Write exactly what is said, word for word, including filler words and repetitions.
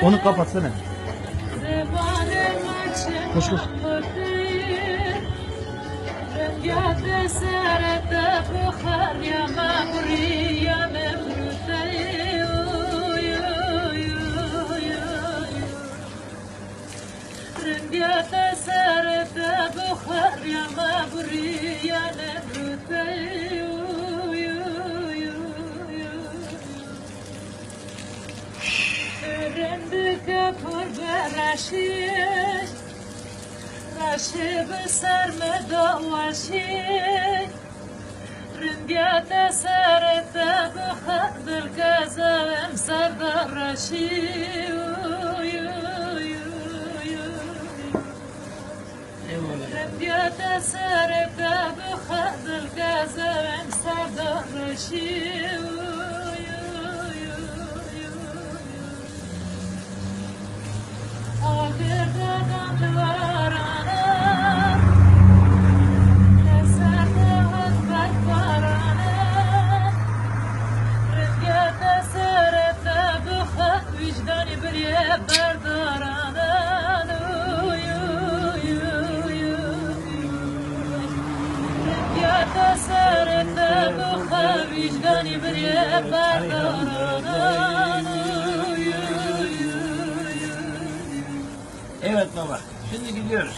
Onu kapatsana. Koş, koş. Rindike pir bi reşî, reşî bi ser me da weşî. Rindiya te serê te bixe, dilkeze em ser de reşî. Rindiyete serê te bixe, dilkeze em ser de reşî. Agir dadan diwarane, te ser de hat berbarane. Rindiyete serê te bixe, wîcdanî biriye berdarane. Evet baba, şimdi gidiyoruz.